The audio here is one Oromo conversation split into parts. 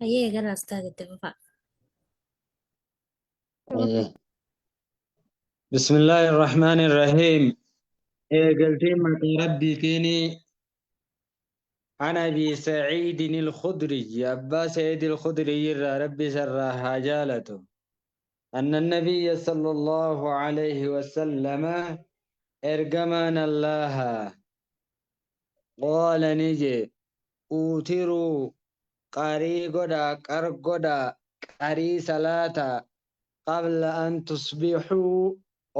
Hayyee gara ustaaz itti fufaa. Ayyee. Bismillaahi Rahmaani Rahiim. Eegaltiin maqaa Rabbiitiin an Abii Saciidin al-Khudriyyi Abbaa Saciid al-Khudriyyi irraa Rabbi isarraa haa jaalatu. Anna Nabiyya sallallahu alayhi wasallama ergamaan Allaaha qaala ni jee uutiruu qarii godhaa qar godhaa qarii salaataa qabla an tusbihuu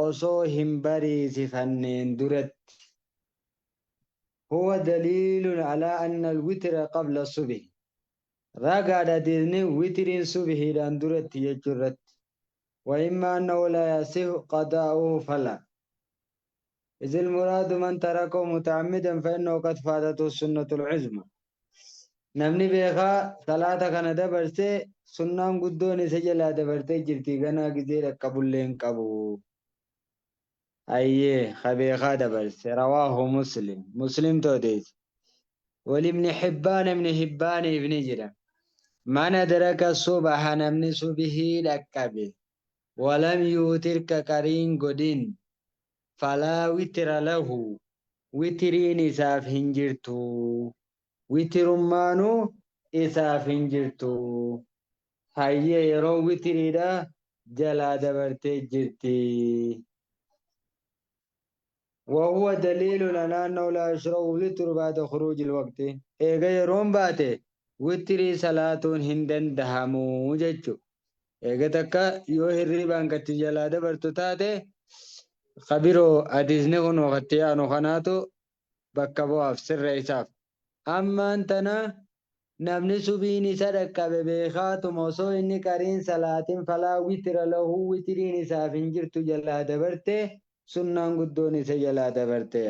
osoo hin bariisifanneen duratti. Huwa daliilun alaa anna alwitra qabla subhi. Ragaadha hadiisni witiriin subhiidhaan duratti jechuu irratti. Wa imma annahu laa yasihu qadaa'uhu fala. إذ المراد من تركه متعمدا فإنه قد فاتته السنة العظمى. Namni beekaa salaata kana dabarse sunnaan guddoon isa jalaa dabartee jirti ganaa gizee dhaqqabullee hin qabu. Hayyee ka beekaa dabarse rawaahu Muslim. Muslimtu odeesse. Walibni Hibbaan ibni Hibbaaniif ni jira. Man adraka subaha namni subhii dhaqqabe walam yuutir ka qariin godhin falaa witra lahu witiriin isaaf hin jirtu witirummaanuu isaaf hin jirtu hayyee yeroon witiriidha jalaa dabartee jirti. وهو دليل على أنه لا يشرع الوتر بعد خروج الوقت eega yeroon baate witirii salaatuun hin dandahamu jechu eega takka yoo hirriibaan katti jalaa dabartu taate kabiroo hadiisni kun katti aanu kanaatu bakka bu'aaf sirreessaaf ammaan tana namni subiin isa dhaqqabe beekaatuma osoo inni qariin salaatin falaa witira lahu witiriin isaaf hin jirtu jalaa dabarte sunnaan guddoon isa jalaa dabarte.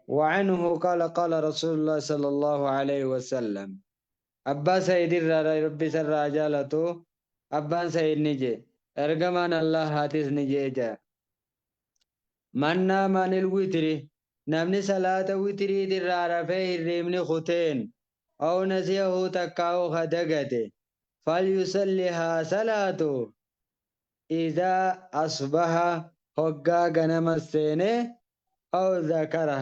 وعنه قال قال رسول الله صلى الله عليه وسلم Abbaa Sa'iid irraa Rabbi isarraa jaalatu Abbaan Sa'iid ni jee ergamaan Allahaatis ni jee jaa Man naama anil witri namni salaata witiriitirraa rafee hirriibni kuteen aw nasiyahu takkaa'u ka dagate falyusalli haa salaatu idaa asbaha hoggaa ganama seene aw zakara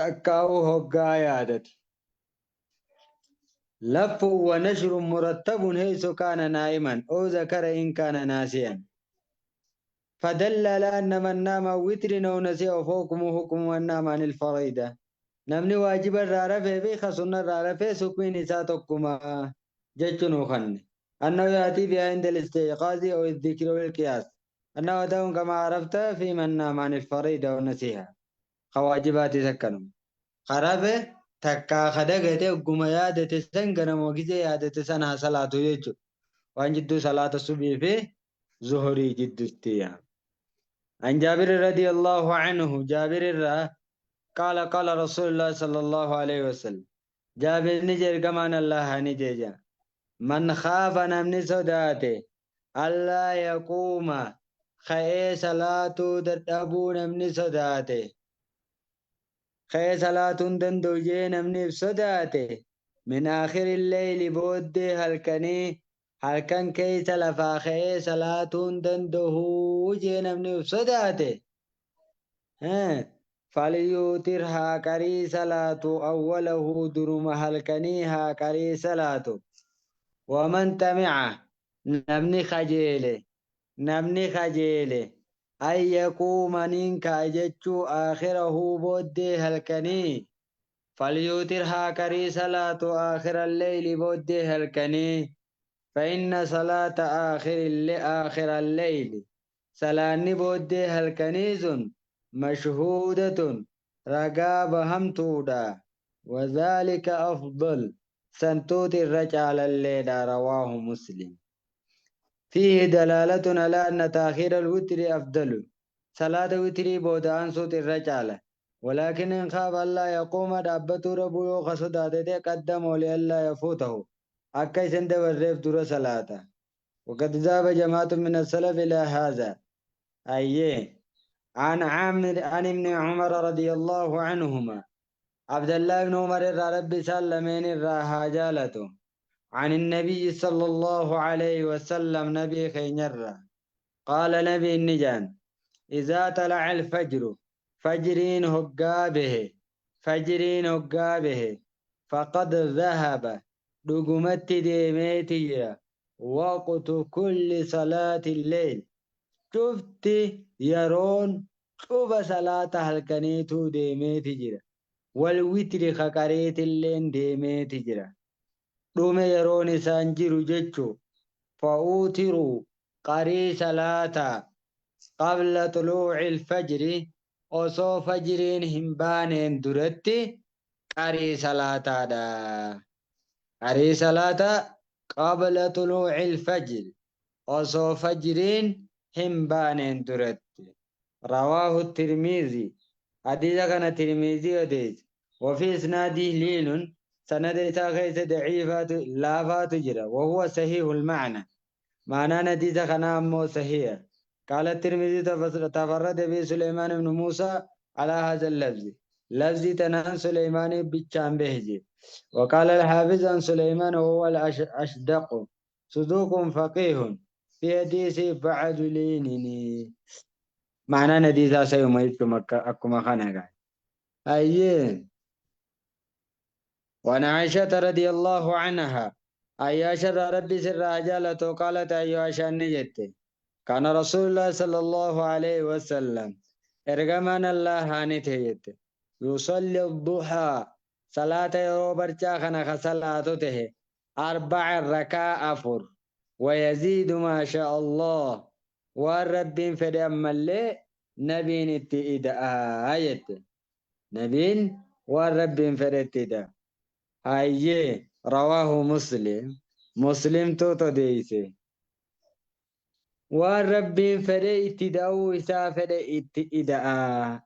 takkaa'u hoggaa yaadate. لف ونشر مرتب حيث كان نائما أو ذكر إن كان ناسيا فدل على أن من نام وتر أو نسي فحكمه حكم من نام عن الفريضة namni waajiba irraa rafee fi ka sunna irraa rafee sukmiin isaa tokkuma jechuu nuu kanne. أنه يأتي بها عند الاستيقاظ أو الذكر والقياس أنه أداء كما عرفت في من نام عن الفريضة أو نسيها ka sakkanuma. Ka rafe takkaa ka dagate ogguma yaadate san ganama gizee yaadate san haa salaatu jechuudha. Waan jidduu salaata subii fi zuhurii jidduutti. عن جابر رضي الله عنه جابر الرا قال قال رسول الله صلى الله عليه وسلم جابر نجر كمان الله نجيجا من خاف نمني صداته ألا يقوم خئ صلاة dadhabuu namni sodaate ka'ee salaatuun danda'u jee namni if sodaate min aakhiri leyli booddee halkanii halkan keessa lafaa ka'ee salaatuun danda'u jee namni if sodaate falyuutir haa qarii salaatu awwalahu duruma halkanii haa qarii salaatu waman xamica namni kajeele namni kajeele an yaquuma nin ka'a jechuu aakhirahu booddee halkanii falyuutir haa qarii salaatu aakhira lleyli booddee halkanii فإن صلاة آخر الليل salaanni booddee halkanii sun mashhuudatun ragaa bahamtuudha وذلك أفضل santuuti irra caalalleedha رواه مسلم فيه دلالة على أن تأخير الوتر أفضل صلاة وتري booda aansuutu irra caala ولكن إن خاف ألا يقوم dhaabbatuu dhabuu yoo ka sodaate ta'e قدمه لئلا يفوته akka isin dabarreef dura salaata وقد ذهب جماعة من السلف إلى هذا أيه عن عامر عن ابن عمر رضي الله عنهما عبد الله بن عمر ربي سلمين الرهاجالته عن النبي صلى الله عليه وسلم نبي خينر قال نبي النجان إذا طلع الفجر فجرين هقابه فجرين هقابه فقد ذهب دقمت ديميتي وقت كل صلاة الليل شفت يرون شوف صلاة هلكنيتو ديميتي جرا والوتر خكريت اللين ديميتي جرا dhume yeroon isaan jiru jechu fa'uutiruu qarii salaataa qabla xuluuci ilfajri osoo fajriin hin baaneen duratti qarii salaataadha. Qarii salaataa qabla xuluuci ilfajri osoo fajriin hin baaneen duratti. Rawaahu Tirmiizii hadiisa kana Tirmiizii odeesse. وفي إسناده لين سند إساء كيس ضعيفات لافات جرا وهو صحيح المعنى معنى نديث خنا أمو صحيح. قال الترمذي تفرد به سليمان بن موسى على هذا اللفظ لفظ تنان سليمان بيتشان بهجي. وقال الحافظ عن سليمان وهو الأشدق صدوق فقيه في حديث بعد لينني معنى نديث سيوم أكما خنا أيه. وعن عائشة رضي الله عنها عائشة ربي سر رجالة قالت أيها عائشة نجت كان رسول الله صلى الله عليه وسلم إرغمان الله هانته يصلي الضحى صلاة يروبر خنا خصلاته 4 ركعة أفر ويزيد ما شاء الله والرب فدم اللي نبين اتئداء آية نبين والرب فدتدا هاي رواه مسلم مسلم تو ديسي والرب فدي اتداو إسا فدي اتداء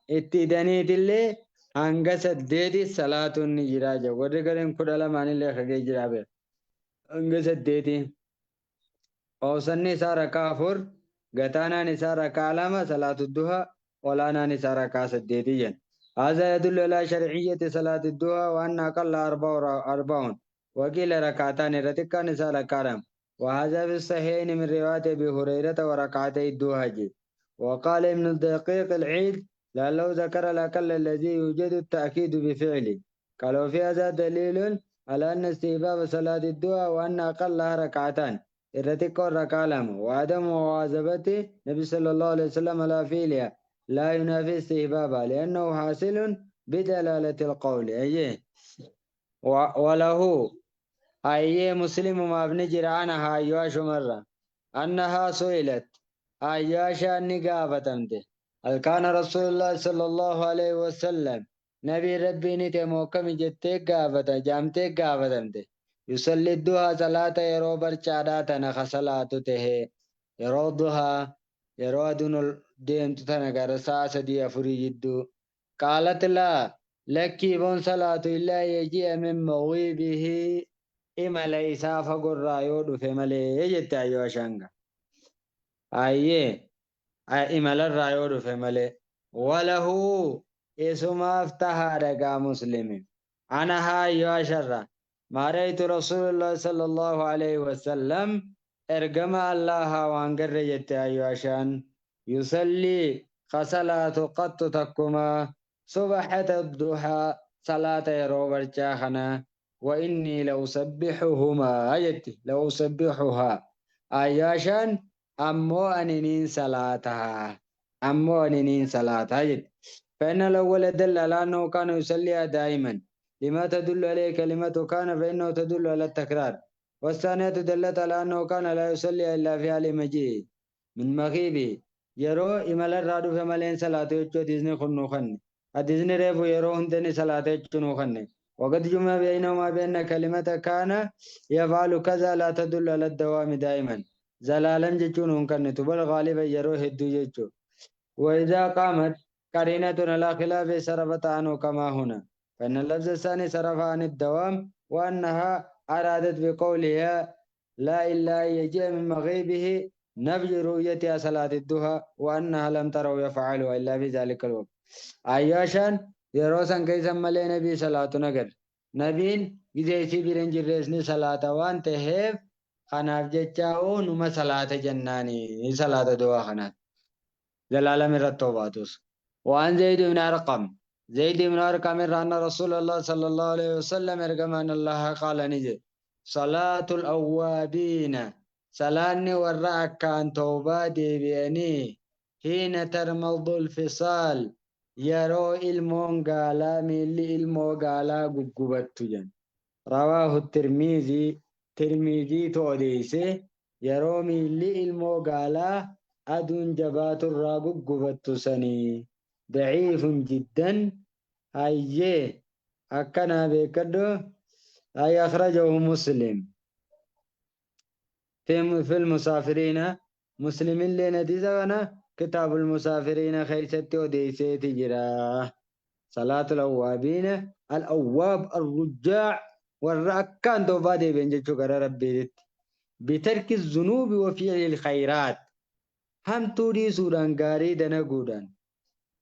اتدانيت اللي hanga 8 salaatuun ni jira jedhu. Warri gareen 12 illee kagee jira beeku. Hanga 8 Oowsanni isaa rakaa 4, gataanaan isaa rakaa 2, salaatu duha, olaanaan isaa rakaa 8 jenna. هذا يدل على شرعية صلاة الضحى وأن أقل 4 وقيل ركعتان رتكان نساء ركعتان. وهذا في الصحيحين من رواية أبي هريرة وركعتي الضحى. وقال ابن الدقيق العيد لعله ذكر الأقل الذي يوجد التأكيد بفعله. قالوا وفي هذا دليل على أن استحباب صلاة الضحى وأن أقلها ركعتان الرتك ركعتان وعدم مواظبة النبي صلى الله عليه وسلم على فعلها لا ينافي استحبابها لأنه حاصل بدلالة القول. أيه وله أيه مسلم ما ابن جرانها أيواش مرة أنها سئلت أيواش النقابة هل كان رسول الله صلى الله عليه وسلم نبي ربي نتي موكم جتك قابة جامتك قابة يصلي الضحى صلاة يرو برشاداتنا خصلاته يرو الضحى يرو دون ديمت تنقر ساعة 3 4 جدو. قالت لا لكي بون صلاة إلا يجي من مغيبه إما ليس فقر رايود في ملي جت أيها شانغا أيه إما للرايود في ملي وله اسم افتح رقا مسلم أنا هاي شر ما رأيت رسول الله صلى الله عليه وسلم ارقم الله وانقر جت أيها شان يصلي خصلاة قط تكما صبحة الضحى صلاة يروبر شاخنا وإني لأسبحهما أجت لأسبحها أياشان أمو أننين صلاتها أمو أننين صلاتها أجت. فإن الأول دل على أنه كان يصليها دائما لما تدل عليه كلمة كان فإنه تدل على التكرار، والثانية دلت على أنه كان لا يصلي إلا في حال مجيء من مغيبه yeroo imalarraa dhufe maleen salaata jechuu hadiisni kun nuu kenne. Hadiisni reefu yeroo hundani salaata jechuu nuu kenne. وقد جمع بينهما بأن كلمة كان يفعل كذا لا تدل على الدوام دائما زلالا جچون هن كنت بل غالبا يرو هدو جچو. وإذا قامت قرينة على خلاف صرفت عنه كما هنا فإن اللفظ الثاني صرف عن الدوام وأنها أرادت بقولها لا إلا يجيء من مغيبه نفي رؤيتها صلاة الضحى وأنها لم تروا يفعلها إلا في ذلك الوقت. أياشان Yeroo san keessa malee nabii salaatu nagar. Nabiin gizee isii bira hin jirrees ni salaata waan ta'eef kanaaf jecha hoo numa salaata jennaani salaata du'aa kanaati. Zalaalam irratti toobatus. Waan Zayd ibn Arqam. Zayd ibn Arqam irraa anna Rasuulallah sallallahu alaihi wasallam ergamaan Allaha qaala ni jedhe. Salaatul awwaabiina. Salaanni warra akkaan toobaa deebi'anii hiina tarmadul fisaal yeroo ilmoon gaalaa miilli ilmoo gaalaa guggubattu jedhan. Rawaahu Tirmiizii Tirmiiziitu odeeyse yeroo miilli ilmoo gaalaa aduun jabaaturraa guggubattu sanii. Daciifun jiddan hayyee akkanaa beekadhu ay akhrajahu Muslim fil musaafiriina Muslimilleen hadiisa kana kitaabul musaafiriina keessatti odeeyseeti jira. Salaatul awwaabiina al awwaab arrujjaa warra akkaan toobaa deebi'an jechuu gara Rabbiititti. Bitarki zunuubi wa fi'lil khayraat hamtuu dhiisuudhaan gaarii dalaguudhaan.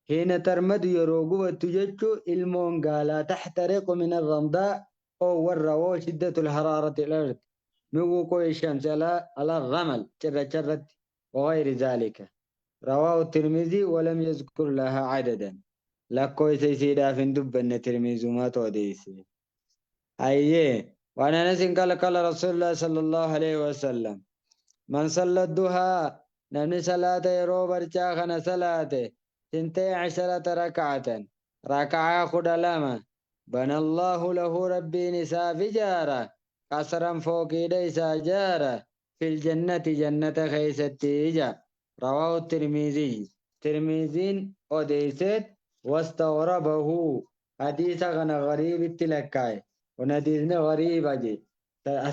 Hiina tarmadu yeroo gubattu jechuu ilmoon gaalaa taxtariqu min arramdaa oo warra woo shiddatul haraarati al-ard min wuquu'i shamsi ala ramal cirracha irratti wagayri zaalika. Rawaahu Tirmizii walam yazkur lahaa cadadan. Lakkoofsa isiidhaaf hin dubbanne Tirmizumaatu odeesse. Hayyee waan Anasin qala qala Rasuulullah sallallahu alaihi wasallam. Man salla duhaa namni salaata yeroo barcaa kana salaate sintee asharata raka'atan raka'aa 12 bana Allahu lahu rabbiin isaaf ijaara qasran fooqiidha isaa ijaara fil jannati jannata keessatti ija. Rawaahu Tirmizii Tirmiziin odeesseet wastaghrabahu hadiisa kana gariibitti lakkaa'e. Kun hadiisni gariiba je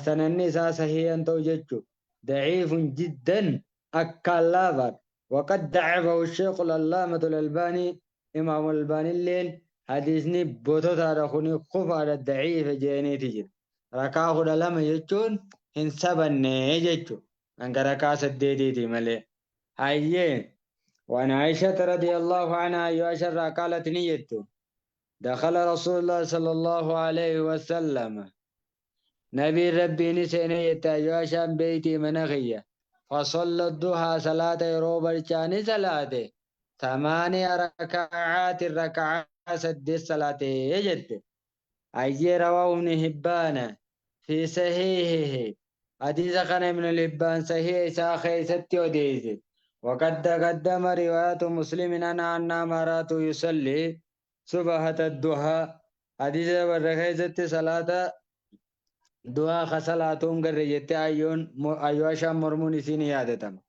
sananni isaa sahihan ta'u jechu daciifun jiddan akkaan laafaadha. Waqad dacafahu sheekhu al-allaamatu al-albaanii imaamu albaanilleen hadiisni bototaadha kuni kufaadha daciifa jeeniiti jira. Rakaa 12 jechuun hin sabanne jechu hanga rakaa 8ti malee. Hayyee waan Aisha radiyallahu anha yoo asharraa qaalat ni jettu. Dakhala Rasuulullah sallallahu alaihi wasallam. Nabiin Rabbii ni seene jette yoo ashaan beeytii mana kiyya. Fasalla duhaa salaata yeroo barchaa ni salaate. 8 raka'aati raka'aa 8 salaate jette. Hayyee rawaahu Ibn Hibbaana fi sahihihi. Hadiisa kana Ibn Hibbaan sahiha isaa keessatti odeesse. Waqad taqaddama riwaayatu Muslimin ana annaa maraatu yusalli subahata duhaa. Hadiisa barra keessatti salaata duhaa ka salaatuun garre jette ayyoon ayyoo ashaan mormuun isiin yaadatama.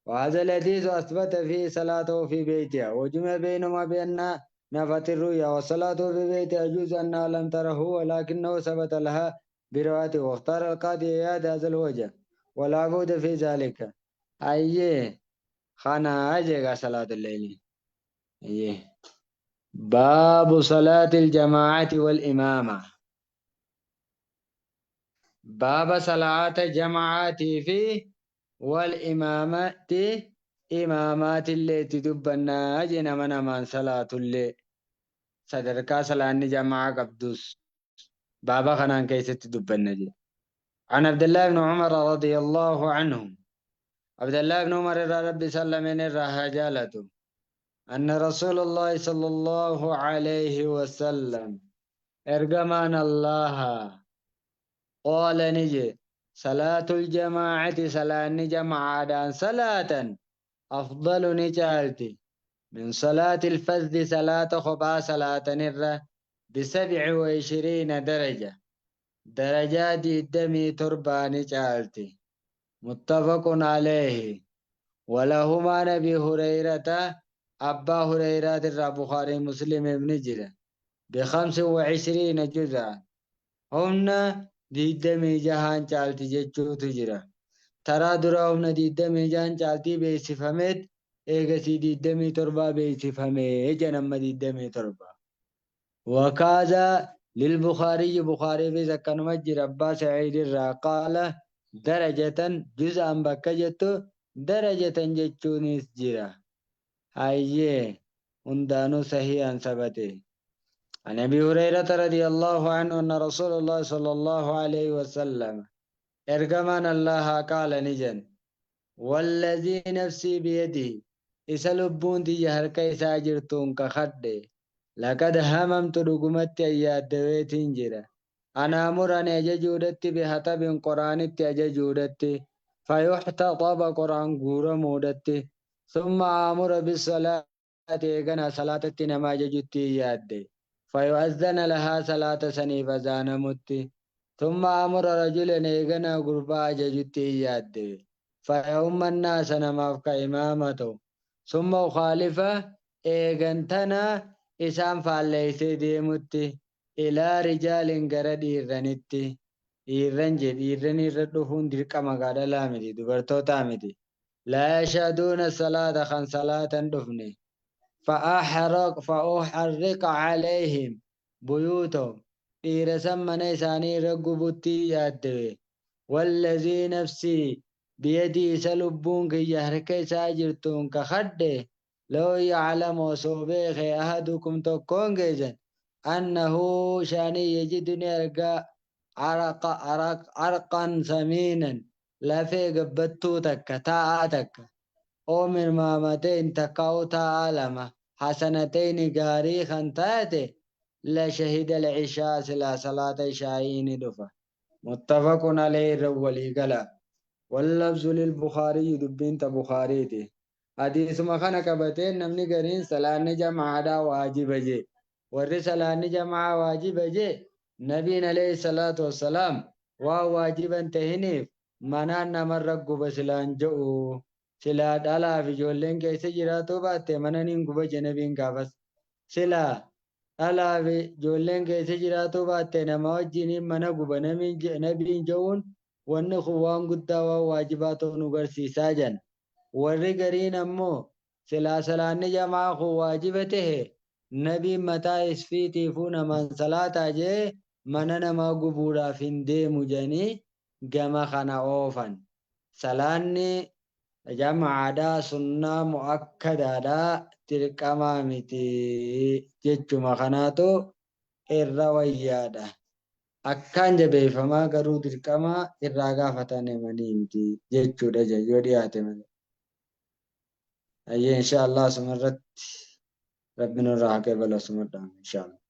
وهذا الحديث أثبت فيه صلاته في بيتها وجمع بينهما بأن نفت الرؤيا والصلاة في بيتها يجوز أنها لم تره ولكنه ثبت لها بروايته واختار القاضي عياض هذا الوجه ولا بد في ذلك. أيه خانا أجيغا صلاة الليل. أيه باب صلاة الجماعة والإمامة. باب صلاة جماعة في والإمامة إمامات اللي تدبنا جنا من أمان صلاة اللي صدركا صلاة جماعة قبدوس بابا خنان كيس تدبنا جي. عن عبد الله بن عمر رضي الله عنهم عبد الله بن عمر ربي سلم الرهجالته أن رسول الله صلى الله عليه وسلم إرجمان الله قال نجي صلاة الجماعة صلاة جماعة صلاة أفضل نجالتي من صلاة الفذ صلاة خبا صلاة نرى ب27 درجة درجات الدمي تربى نجالتي. متفق عليه. ولهما نبي هريرة أبا هريرة البخاري مسلم ابن جرة ب25 جزءا هن ديدمي جهان چالتي جچو تجرا ترى درا هن ديدمي جهان چالتي بيسفمت ايغسي ديدمي تربا بيسفمه جنم ديدمي تربا. وكذا للبخاري بخاري في زكن مجر أبا سعيد الرا قال درجة جزءا بكجتو درجة جچونيس جرا. هايه هندانو صحيحا ثبته. عن أبي هريرة رضي الله عنه أن رسول الله صلى الله عليه وسلم إرجمان الله قال نجن والذي نفسي بيده isa lubbuun tiyya harka isaa jirtuun kakadhe laqad hamamtu dhugumatti ayyaaddaweetiin jira anaa murani ajajuudhatti bihatabin qoraanitti ajajuudhatti fayuxtaxaba qoraan guuramuudhatti summa aamura bisalaati eegana salaatatti nama ajajutti yaadde fayu'azzana lahaa salaata saniif azaanamutti summa aamura rajulan eegana gurbaa ajajutti yaadde faya'umma annaasa namaaf ka imaama ta'u summa ukhaalifa eegantana isaan faalleeysee deemutti ilaa rijaalin gara dhiirranitti dhiirran je dhiirran irra dhufuun dirqama gaadhalaa miti dubartootaa miti laa yashhaduuna salaata kan salaatan dhufne fa'uharriqa calayhim buyuutahum dhiira san mana isaanii irra gubutti yaaddewe wallazii nafsii biyadii isa lubbuun kiyya harka isaa jirtuun kakadhe لو يعلم osoo beeke ahadukum tokkoon keessan annahu shaanii yajiduni argaa caraqa carqan samiinan lafee gabbattuu takka taa'aa takka oo mirmaamateen takkaa'u taa'aa lama hasanatayni gaarii kan taate la shahida alcishaa silaa salaata ishaa'ii ni dhufa muttafaqun alayhi irra walii gala wallafzu lilbukaariyyi dubbiin ta bukaariiti hadiisuma kana qabateen namni gariin salaanni jamaadhaa waajiba jee warri salaanni jamaa waajiba jee nabiin alayhi salaatu wassalaam waan waajiban tahiniif manaan namarra guba silaan je'u silaa dhalaaf ijoolleen keessa jiraatuu baatte mana niin guba je nabiin gaafas silaa dhalaaf ijoolleen keessa jiraatuu baatte nama wajjiniin mana guba nabiin je'uun wanni kun waan guddaa waan waajibaa ta'uu nu garsiisaa jan warri gariin ammoo silaa salaanni jamaa kun waajiba tahe nabiin mataa isfiitiifuu namaan salaataa jee mana namaa gubuudhaaf hin deemu jedhanii gama kana oofan. Salaanni jamaadhaa sunnaa mu'akkadaadhaa dirqamaa miti jechuma kanaatu irra wayyaadha. Akkaan jabeeffamaa garuu dirqama irraa gaafatan himanii miti jechuudha yoo dhiyaate malee. Ayyee insha Allah asumarratti rabbi nurraa haa qeebalu asumadhaan insha Allah.